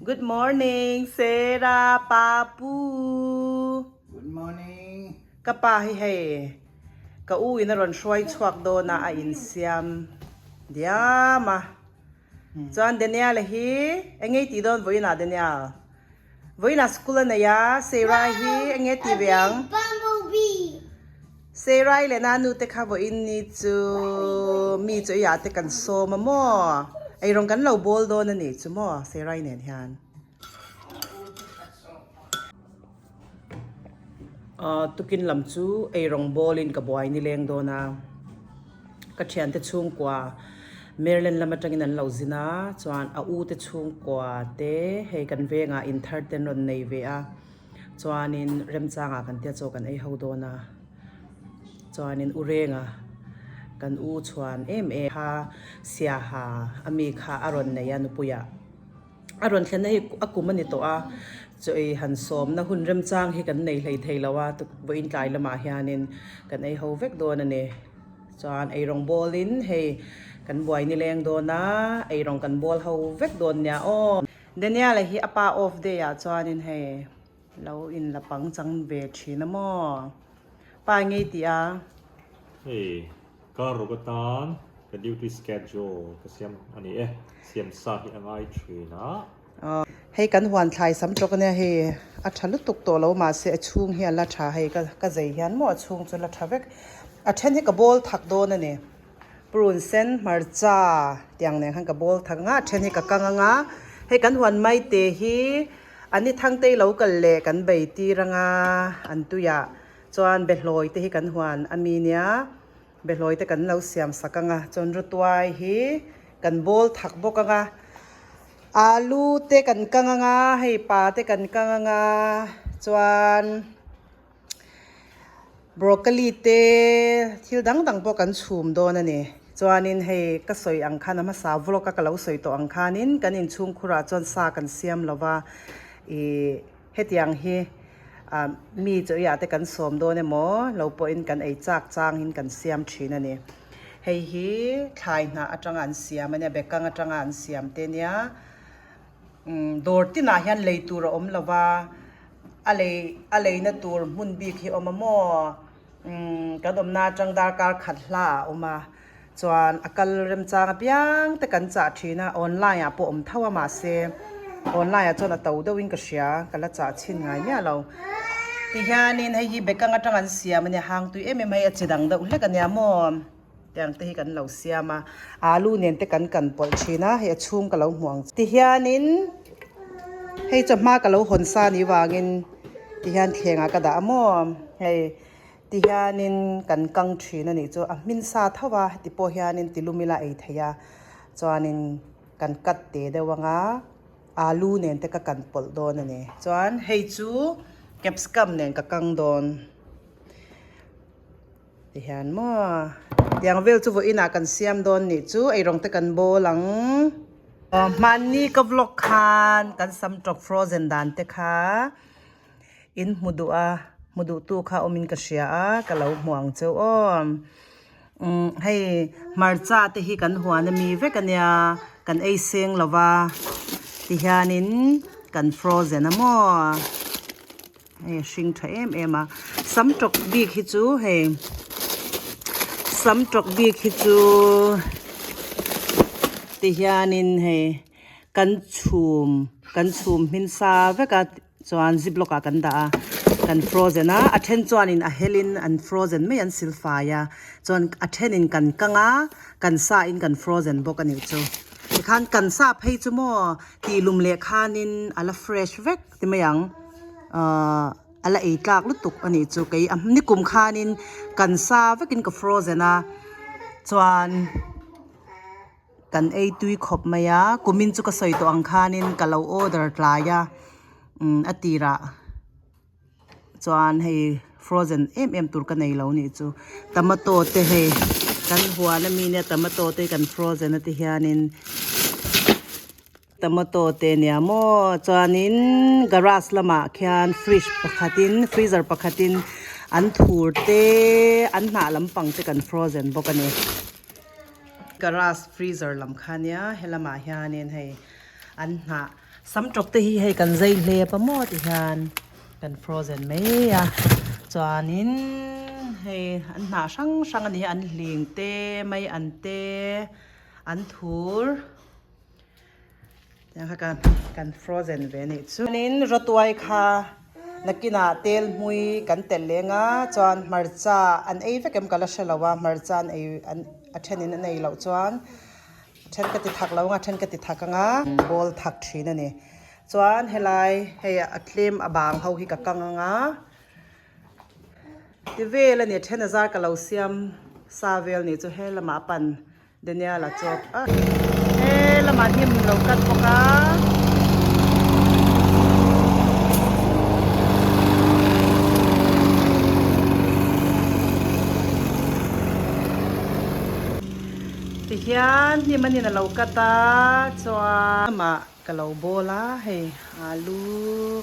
Good morning Sarah Papu. Good morning. Ka pa hi hei ka u in a rawn hruai chhuak dawn a a insiam diam a. Chuan Daniel hi eng nge i tih dawn vawiinah Daniel? Vawiinah school a nei a, Sarah hi eng nge tih ve ang? Sarah leh Nanu te kha vawiin ni chu mi chu eiah te kan sawm a maw? Eirawng kan lo bawl dawn a nih chu maw Sarah nen hian. Tukin lam chu eirawng bawlin ka buai nileng dawn a, ka thiante chhungkua Maryland lam atangin an lo zin a, chuan a u te chhungkua te hei kan vengah in thar te an rawn nei ve a, chuanin remchangah kan tia chaw kan ei ho dawn a, chuanin u Renga kan u chhuan em em kha Siaha a mi kha a rawn nei a nupuiah. A rawn thlenna hi a kum a ni tawh a, chaw ei han sawmna hun remchang hi kan nei hlei thei lo a, vawiin tlai lamah hianin kan ei ho vek dawn a ni. Chuan eirawng bawlin hei kan buai nileng dawn a, eirawng kan bawl ho vek dawn nia aw. Daniel-a hi a pa off day ah chuanin hei lo inla pangchang ve thin a maw? Pa ngei tih a. Hei Kar ruk atan ka duty schedule ka siam a ni e, siam sa hi a ngai thin a. Hei kan huan thlai sam tawk ania hei a tha lutuk tawh lo mahse a chhung hi a la tha hei ka ka zei hian maw a chhung chu la tha vek a then hi ka bawl thak dawn a ni purun sen hmarcha tiang nen khan ka bawl thak anga a then hi ka kang anga hei kan huan mai te hi an ni thangtei lo kal leh kan bei tir anga an tuiah chuan behlawi te hi kan huan a mi nia. Behlawi te kan lo siam sak ang a, chuan rutuai hi kan bawl thak bawk ang a, alu te kan kang ang a, hei pa te kan kang ang a, chuan broccoli te thil dang dang pawh kan chhum dawn a ni. Chuanin hei ka sawi ang khan a hmasa vlog a ka lo sawi tawh ang khanin kan inchhungkhurah chuan sa kan siam lo va, ih. Hetiang hi mi chaw iah te kan sawm dawn emaw lo pawhin kan ei chak changin kan siam thin a ni. Hei hi thlai hnah atanga an siam a nia, bekang atanga an siam te nia. Dawr tinah hian lei tur a awm lo va, a lei a leina tur hmun bik hi a awm a maw? Kan awmna atang darkar khat hla a awm a. Chuan a kal remchang apiang te kan chah thin a, online ah pawh awm tho a mahse online ah chuan a to deuh in ka hria, ka la chah chhin ngai miah lo. Tihianin hei hi bekang atang an siam a nia, hang tui em em hei a chi dang deuh hlek a nia maw tiang te hi kan lo siam a, alu nen te kan kan pawlh thin a, hei a chhung ka lo hmuh ang. Tihianin hei chawhma ka lo hawn sa ni vangin tihian thleng ah ka dah a maw hei. Ti hianin kan kang thin a nih chu a hmin sa tho a, heti pawh hianin ti lum ila ei thei a, chuanin kan cut te deuh anga alu nen te ka kan pawlh dawn a ni. Chuan hei chu capsicum nen ka kang dawn ti hian maw tiang vel chu vawiinah kan siam dawn nih chu eirawng te kan bawl ang. Hmanni ka vlog khan kan sam tawk frozen dan te kha. In hmu duh a, hmu duh tu kha awmin ka hria a, ka lo hmu ang cheu aw. Umm hei hmarcha te hi kan huan ami vek ania, kan ei seng lo va, tihianin kan frozen a maw, hei a hring tha em em a, sam tawk bik hi chu hei sam tawk bik hi chu tihianin hei kan chhum kan chhum hmin sa vek a. Chuan ziplock ah kan dah a, kan frozen a, a then chuanin a helin an frozen mai an silfai a, chuan a thenin kan kang a, kan sa in kan frozen bawk a nih chu. Tikhan kan sa phei chu maw tih lum leh khanin a la fresh vek ti mai ang, ahh a la ei tlak lutuk a nih chu. Kei a nikum khanin kan sa vekin ka frozen a, chuan. Kan ei tui khawp mai a, kumin chu ka sawi tawh ang khanin ka lo order tlai a, umm a tirah chuan hei frozen em em tur ka nei lo nih chu, tomato te hei kan huan ami nia tomato te kan frozen a ti hianin tomato te nia maw chuanin garage lamah khian fridge pakhatin freezer pakhatin an thur te an hnah lampang te kan frozen bawk a ni. Garage freezer lam kha nia helamah hianin hei an hnah. Sam tawk te hi hei kan zai hlep a maw ti hian kan frozen mai a chuanin hei an hnah hrang hrang a ni hi an hling te mai an te an thur tiang kha kan kan frozen ve a nih chu. Chuanin rawtuai kha nakinah tel hmui kan telh leng a chuan hmarcha an ei vek em ka la hre lo a hmarcha an ei an a thenin an ei loh chuan. Then ka ti thak lo anga then ka ti thak anga ball thak thin a ni. Chuan helai hei a tlem a bang ho hi ka kang anga ti vel a ni then a zar ka lo siam sa vel ni chu he lamah a pan Daniel a chawp a he lamah hnim lo cut bawk a. Tihian hnim a nin a lo cut a chuan lamah ka lo bawl a hei alu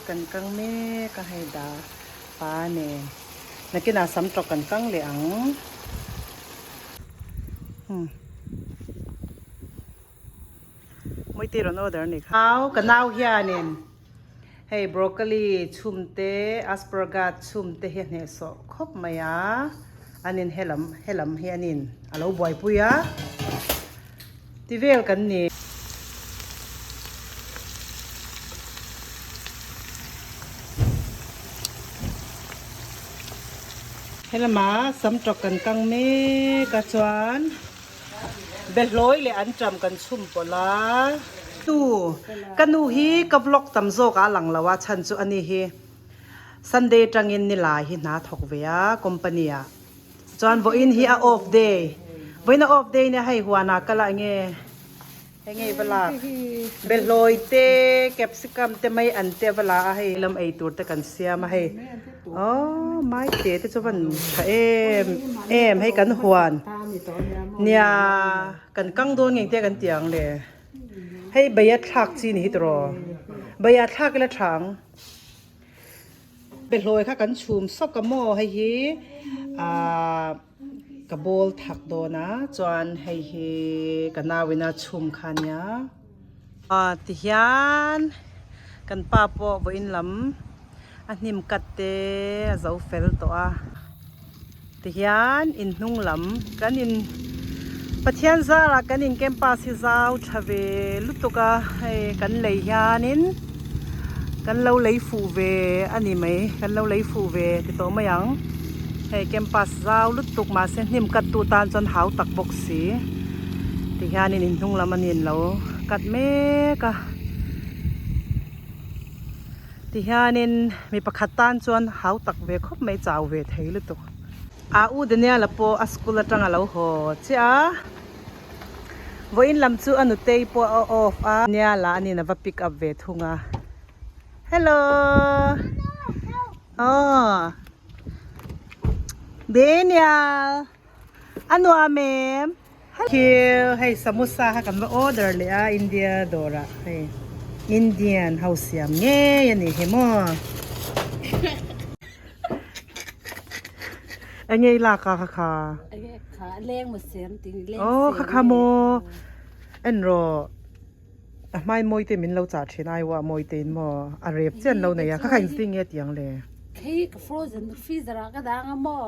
kan kang mek a hei dah pa nen nakinah sam tawk kan kang leh ang umm Mawite rawn order a nih kha. Au ka nau hianin hei broccoli chhum te asparagus chhum te hi a hnehsawh khawp mai a anin helam helam hi anin a lo buaipui a ti vel kan ni. Helama sam tawk kan kang mek a chuan. Behlawi leh an ṭam kan chhum pawlh a. Tu, ka nu hi ka vlog tam zawk ah a lang lo a, chhan chu ani hi Sunday tangin nilai hi hna thawk ve a company ah. Chuan vawiin hi a off day, vawiin a off day nia hei huan ah kal a enge hei ngei va lak behlawi te capsicum te mai an te va la a hei lam ei tur te kan siam a hei aww mai te te chu van tha em em hei kan huan nia kan kang dawn ngei te kan ti ang le hei beia thlak chi ni hi tiraw beia thlak ila tha ang. Behlawi kha kan chhum sawk a maw hei hi ahh ka ball thak dawn a chuan hei hi ka nau in a chhum kha ania ah tihian kan pa pawh vawiin lam a hnim cut te a zo fel tawh a tihian in hnung lam kan in Pathian zarah kan in campus hi zau tha ve lutuk a hei kan lei hianin kan lo lei fuh ve a ni mai kan lo lei fuh ve ti tawh mai ang hei campus zau lutuk mahse hnim cut tu tan chuan hau tak bawk si ti hianin in hnung lam a nin lo cut mek a ti hianin mi pakhat tan chuan hau tak ve khawp mai chau ve thei lutuk a u Daniel-a pawh a school atang a lo haw chiah a vawiin lam chu a nutei pawh a off a Daniel-a a nin a va pick up ve thung a hello aw Daniel a nuam em Khiu hei samosa kha kan va order leh a India dawrah hei Indian ho siam ngei a ni hi maw eng nge i lak a kha kha aw kha kha maw en rawh a hmai mawi te min lo chah thin a aiwa mawi te in maw a rep chian lo nei a kha kha engtin nge tiang le. Khei ka frozen freezer ah ka dang a maw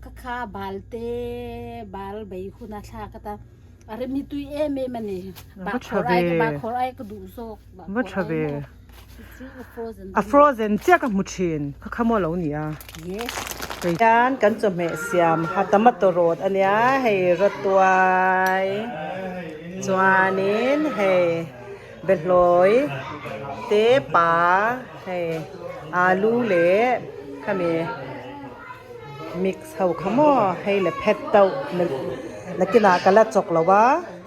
ka kha bal te bal bei hun a thla ka ta a rem hi tui em em a ni Va tha ve ba khawr ai ka duh zawk va tha ve a frozen chiah ka hmu thin kha kha maw lo ni a yes hian kan chawhmeh siam ha tomato rawt a nia hei rawtuai chuanin hei behlawi te pa hei alu leh khami mix ho kha maw hei le phet deuh nakinah ka la chawk lo a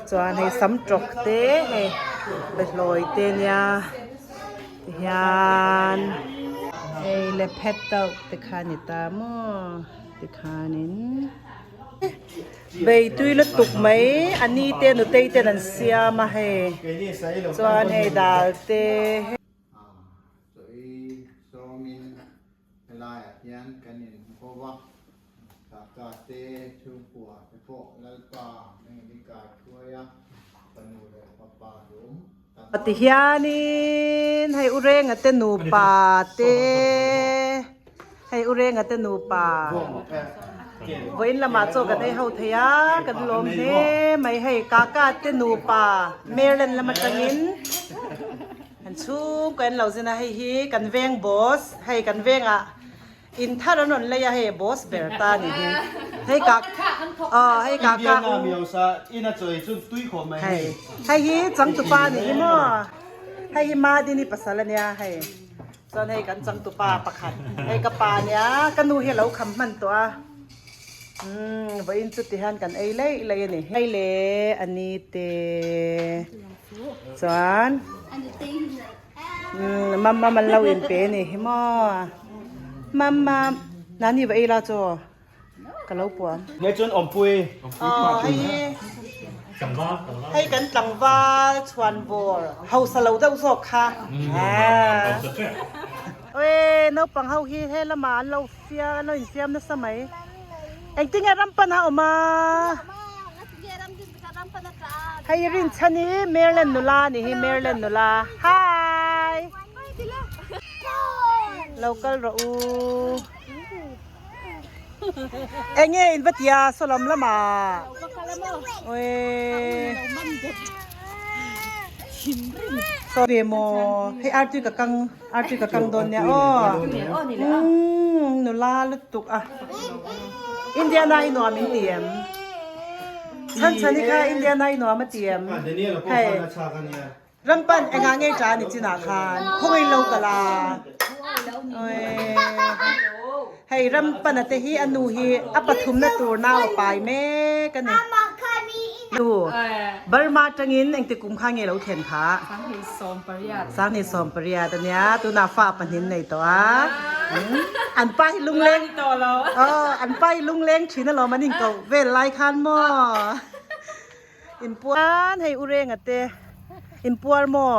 chuan hei sam tawk te hei behlawi te nia tihian hei le phet deuh te kha a ni ta maw tikhanin Bei tui lutuk mai a ni te nutei ten an siam a hei chuan hei dal te hei. Chawi sawmin helaiah hian kan inhmu ho va, Kaka te chhungkua te pawh Lalpa Mengdika thuaia fanu leh fapa duhawm tak. Tihianin. hei u Renga te nupa te hei u Renga te nupa vawiin lamah chaw kan ei ho thei a kan lawm hle mai hei kaka te nupa Maryland lam atangin an chhungkaw an lo zin a hei hi kan veng boss hei kan vengah In thar an rawn lei a hei boss ber ta ni hi hei ka aw hei ka ka hei hei hi changtupa ni hi maw hei hi madini pasal ania hei chuan hei kan changtupa pakhat hei ka pa ania ka nu hi alo kham hman tawh a umm vawiin chu ti hian kan ei leih leih a ni hei le ani te chuan. Mamma man lo in pe ni hi maw Mamma nani va ei la chaw ka lo puam. Nge chuan awmpui. Aw hei hi hei kan tlangval chhuan bawr hausa lo deuh zawk kha. Oi naupang ho hi he lamah an lo fiam an lo infiam nasa mai. Engtinge ram pan a awm a? Hei rinchhan hi Maryland nula a ni hi Maryland nula hi lo kal rawh u enge in va tia saw lam lamah awii saw ve maw hei artui ka kang artui ka kang dawn nia aw umm nula lutuk a Indiana i nuam in ti em? Chhan chhan hi kha Indiana i nuam a ti em? Hei Rampan engah ngei ta ni chinah khan khawngaih lo kal a hei Rampana te hi a nu hi a pathumna tur nau a pai mek a ni. Nu Burma atangin engti kum kha nge lo thlen kha? Sanghnih 18 ania tunah fa pahnih nei tawh a. An pa hi lungleng aw an pa hi lungleng thin alawm an inkoh vel lai khan maw inpuan hei u Renga te inpuar maw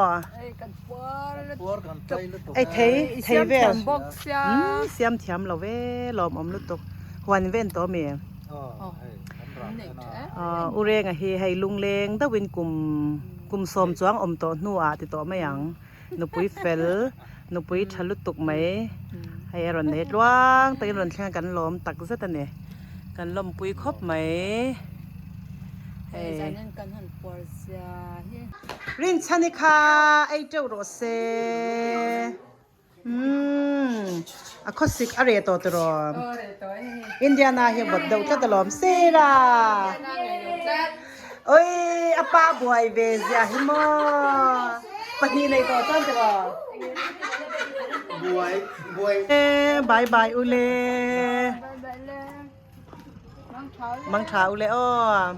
ei thei thei vel siam thiam lo ve lawmawm lutuk huan ven tawh mi u Renga hi hei lungleng deuhin kum kum sawm chuang awm tawh hnuah ti tawh mai ang. Nupui fel, nupui tha lutuk mai hei a rawn nei tluang takin rawn thleng a kan lawm tak zet a ni. Kan lawmpui khawp mai hei. Rinchhani kha ei teuh rawh se. Umm a khawsik a reh tawh tiraw? Indiana hi a vawt deuh tlat alawm Sarah Oi a pa buai ve ziah hi maw pahnih nei tawh chuan tiraw? Buai buai Bye bye ule Mang tha ule aw.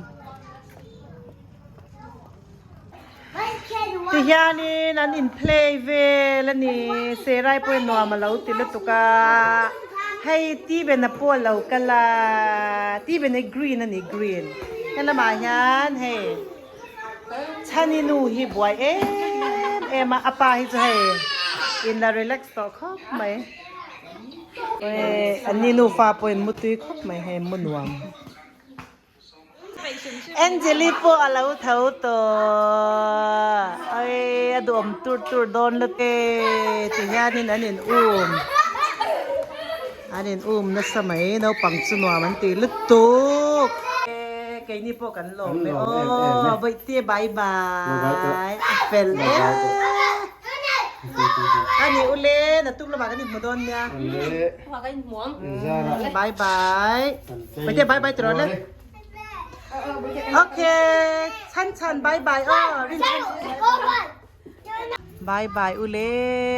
Ti hianin an in play vel a ni Serai pawhin nuam a lo ti lutuk a hei ti ben a pawh a lo kal a ti ben hi green a ni green helamah hian hei chhani nu hi buai em em a a pa hi chu hei in la relax tawh khawp mai an ni nufa pawhin mutui khawp mai hei mu nuam. Angeli pawh a lo tho tawh oi a duhawm tur tur dawn lut e ti hianin an in um an in um nasa mai naupang chu nuam an ti lutuk keini pawh kan lawm e aw bawihte bye bye a fel e a ni ule naktuk lamah kan inhmu dawn nia bye bye. Bye bye bye tro le. Okay, chan chan bye bye oh rin chan. Bye bye ule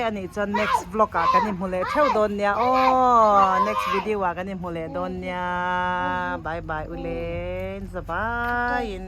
ani chuan next vlog ah kan inhmu leh theuh dawn nia aw next video ah kan inhmu leh dawn nia bye bye ule in zavaiin.